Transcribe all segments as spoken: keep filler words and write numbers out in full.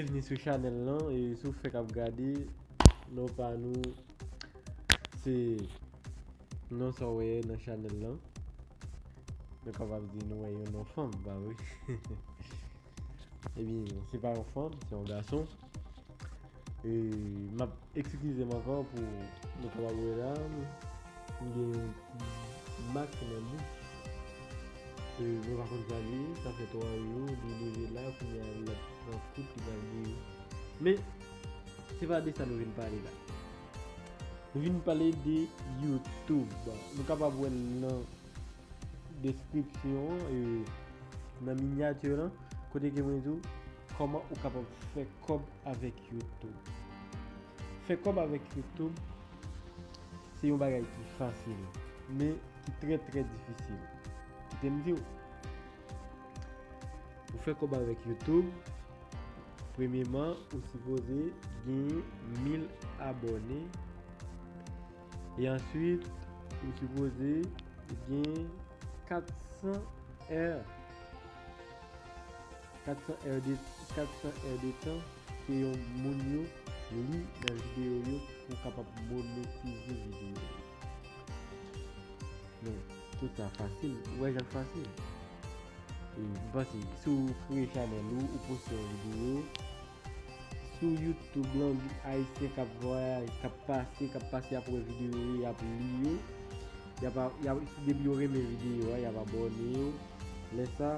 Ni sou chanèl lan, e si w fèk ap gade, non pa nou, se non sa w wè nan chanèl lan. Nou kapab di nou wè yon non fanm, pa vre? Ebyen, se pa yon fanm, se yon gason. E m ap eskize m ankò pou nou kapab wè la, m gen yon mak nan bouch. E mwen pa konn sa li ye, sa fè twa jou, li leve la, kounye a l ap pran kout, li pral geri. Men, se pa de sa nou vin pale la. Nou vin pale de YouTube. Nou kapab wè l nan deskripsyon an, e nan minyati lan, kote ke mwen di w kòman ou kapab fè kòb avèk YouTube. Fè kòb avèk YouTube, se yon bagay ki fasil, men ki trè, trè difisil. Kite m di w, pou fè kòb avèk YouTube, premyeman, ou sipoze gen mil abòne. E answit, ou sipoze gen kat san è. Kat san è de, kat san è de tan ke yon moun yo li nan videyo yo pou kapab monetize videyo yo. Men, tout sa fasil, ou wè jan l fasil. E m panse, si w kreye chanèl ou, ou poste yon videyo, sou YouTube lan, ayisyen k ap vwayaje, k ap pase, k ap pase, y ap wè videyo yo, y ap li yo. Y ap, y ap, depi yo renmen videyo a, y ap abòne yo. Lè sa,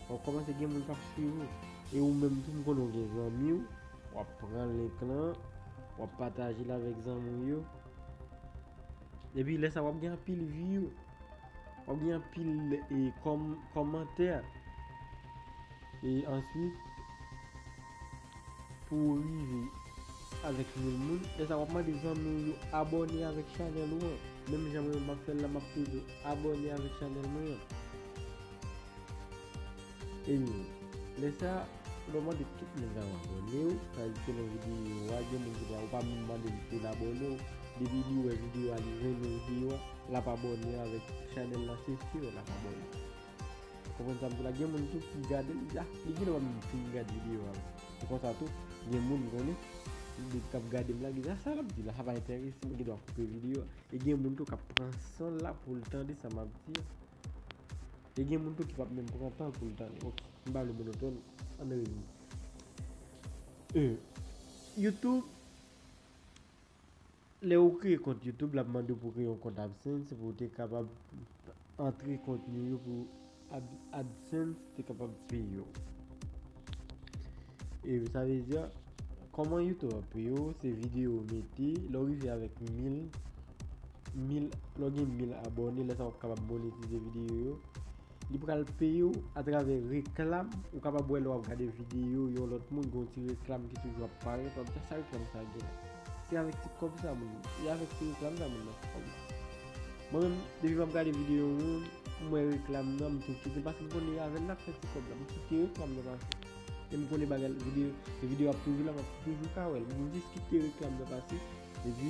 w ap kòmanse gen moun k ap swiv ou. E ou menm tou, m konnen w gen zanmi w, w ap pran link lan, w ap pataje l avèk zanmi w yo. Epi lè sa, w ap gen anpil view, w ap gen anpil, e, kòm-, kòmantè. E answit, pou w rive avèk mil moun, lè sa w ap mande zanmi w yo abòne avèk chanèl ou an. Menm jan mwen menm m ap fè l la, m ap toujou abòne avèk chanèl mwen an. E lè sa, w ap mande tout moun sa yo abòne w, sa vle di selon videyo a, gen moun ki pa, ou pa menm mande l pou l abòne w, depi li wè videyo a, li renmen videyo a, l ap abòne avèk chanèl la, se si l ap abòne. Ou konprann sa m di la? Gen moun tou ki gade l, li di, ah, li genlè pa menm fin gade videyo a. Se konsa tou, gen moun m konnen, li k ap gade m la, li di, ah, sa l ap di la, sa pa enterese m, li gendwa koupe videyo a. E gen moun tou k ap pran san l la pou l tande sa m ap di a. E gen moun tou ki p ap menm pran tan pou l tande. Ok, m pa vle monotòn, ann revini. E, YouTube, lè ou kreye kont YouTube, l ap mande w pou w kreye yon kont AdSense pou w te kapab antre kontni yo pou Ad-, AdSense te kapab peye w. E sa vle di, kòman YouTube ap peye w, se videyo ou mete, lè w rive avèk mil, mil, lè w gen mil abòne, lè sa w ap kapab monetize videyo yo. Li pral peye w atravè reklam. Ou kapab wè lè w ap gade videyo yon lòt moun, gen yon ti reklam ki toujou ap parèt, w ap di, "Sa reklam sa gen la?" Se avèk ti kòb sa moun, se avèk ti reklam sa moun nan fè kòb la. Mwen menm, depi m ap gade videyo yon moun, m wè reklam nan, m tou kite, paske m konnen avè l n ap fè ti kòb la. M kite reklam nan pase. E m konnen bagay videyo, e videyo ap toujou la, m ap toujou ka wè l. M jis kite reklam nan pase, epi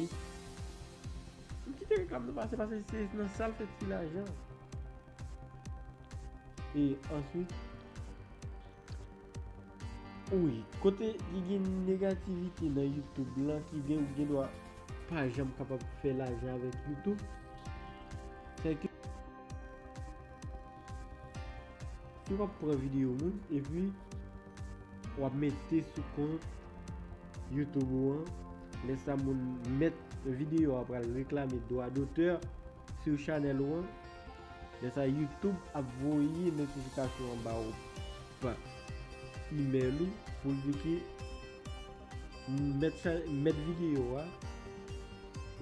m kite reklam nan pase, paske se nan sa l fè ti lajan. E answit, wi, kote ki gen negativite nan YouTube lan, ki gen, ou gendwa pa janm kapab fè lajan avèk YouTube, se ke si w ap pran videyo moun, epi w ap mete sou kont YouTube ou an, lè sa moun mèt videyo a pral reklame dwa dotè sou chanèl ou an, lè sa YouTube ap voye notifikasyon an ba ou pa imèl ou pou l di ke mèt cha-, mèt videyo a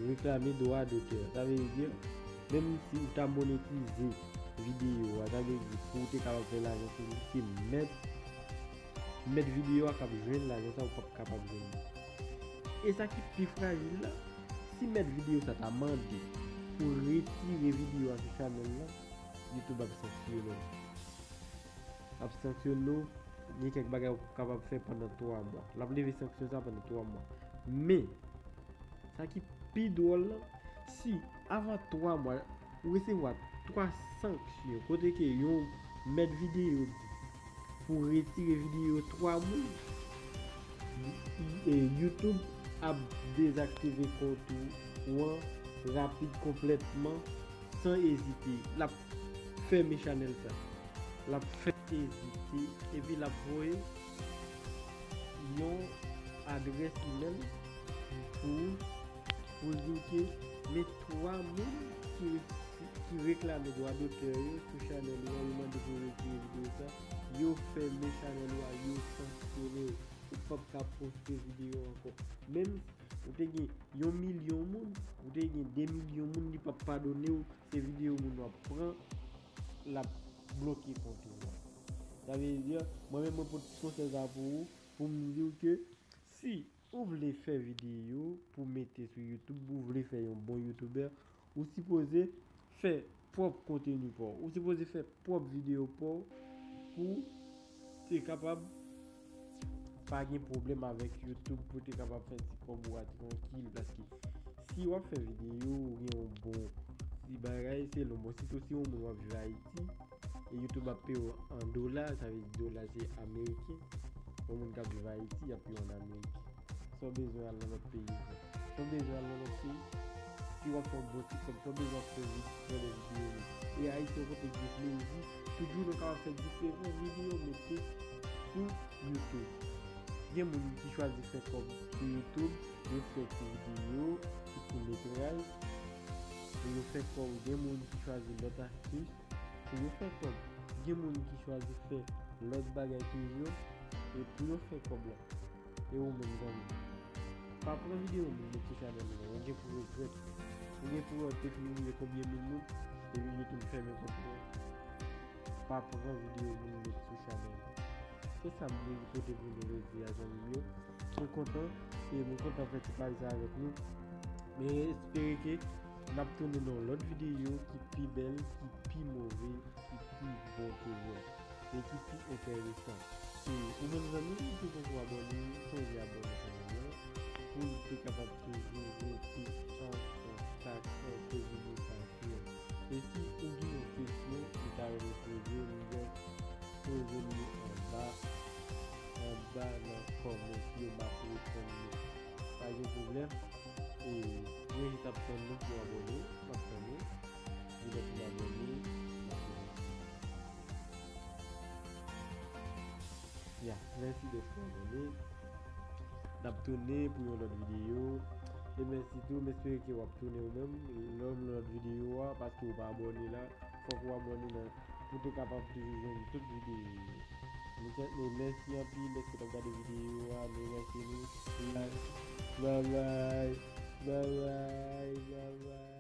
reklame dwa dotè. Sa vle di, menm si ou ta monetize videyo a, sa vle di pou ou te kapab fè lajan sou li, se mèt, mèt videyo a k ap jwenn lajan sa, ou p ap kapab jwenn li. E sa ki pi frajil la, si mèt videyo sa ta mande pou retire videyo a sou chanèl la, YouTube ap sanksyone w. Ap sanksyone w, gen kèk bagay ou kapab fè pandan twa mwa. L ap leve sanksyon sa pandan twa mwa. Men, sa ki pi dwòl lan, si avan twa mwa, ou resevwa twa sanksyon, kote ke yon mèt videyo di pou retire videyo twa moun, E, YouTube ap dezaktive kont ou an rapid konplètman, san ezite. L ap fèmen chanèl sa. L ap fè ezite. Epi l ap voye yon adrès imèl pou ou, pou l di w ke men twa moun ki, ki reklame dwa dotè yo sou chanèl ou an, yo mande pou yo retire videyo sa, yo fèmen chanèl ou a, yo sansyone w. Ou p ap ka poste videyo ankò. Menm ou te gen yon milyon moun, ou te gen de milyon moun, li p ap padone w. Se videyo moun w ap pran, l ap bloke kont ou an. Sa vle di, mwen menm mwen pote konsèy sa pou ou, pou m di w ke si ou vle fè videyo pou mete sou YouTube, ou vle fè yon bon youtubè, ou sipoze fè pwòp konteni pa w. Ou sipoze fè pwòp videyo pa w pou te kapab pa gen pwoblèm avèk YouTube, pou te kapab fè ti kòb ou a trankil. Paske si w ap fè videyo, ou gen yon bon ti bagay, se lon. Bon, sitou si yon moun w ap viv Ayiti, e YouTube ap peye w an dola, sa vle di dola se ameriken. Yon moun k ap viv Ayiti, y ap peye w an ameriken. Sa w bezwen al nan lòt peyi pou fè? Sa w bezwen al nan lòt peyi? Si w ap fè yon bon ti kòb, sa w bezwen ap fè vi-, fè de videyo menm. E Ayiti yon kote ki gen plezi, toujou nou kapab fè diferan videyo mete sou YouTube. Gen moun ki chwazi fè kòb sou YouTube, yo fè ti videyo, ti kout metraj, pou yo fè kòb. Gen moun ki chwazi lòt astis pou yo fè kòb. Gen moun ki chwazi fè lòt bagay toujou, e pou yo fè kòb la. E ou menm zanmi, pa pran videyo moun met sou chanèl ou, ou gen pou regrèt. Ou gen pou wè w te fin rive konbyen mil moun, epi YouTube fèmen kont ou. Pa pran videyo moun met sou chanèl ou. Se sa m vle pote pou nou jodi a, zanmi m yo. Mwen kontan, e mwen kontan fè ti pale sa avèk nou. Men espere ke n ap tounen nan yon lòt videyo ki pi bèl, ki pi move, ki pi bon toujou, e ki pi enteresan. E ou menm zanmi m ki poko abòne, sonje abòne chanèl la pou n te kapab toujou rete an kontak an kominikasyon. E si ou gen yon kesyon ou ta renmen poze, m gen poze m li anba, anba nan kòmantè yo, m ap reponn nou. Pa gen pwoblèm. E mwen jis ap tann nou pou abòne, m ap tann nou. Depi lè pou abòne, m ap reponn. Ya, mèsi dèske w abòne. N ap tounen pou yon lòt videyo. E mèsi tou, m espere ke w ap tounen ou menm lè w nan lòt videyo a, paske w pa abòne la. Fòk ou abòne nan, pou te kapab toujou jwenn tout videyo yo. Nou te, nou mèsi anpil dèske w t ap gade videyo a, nou remèsye nou. Bye bye, bye bye, bye bye.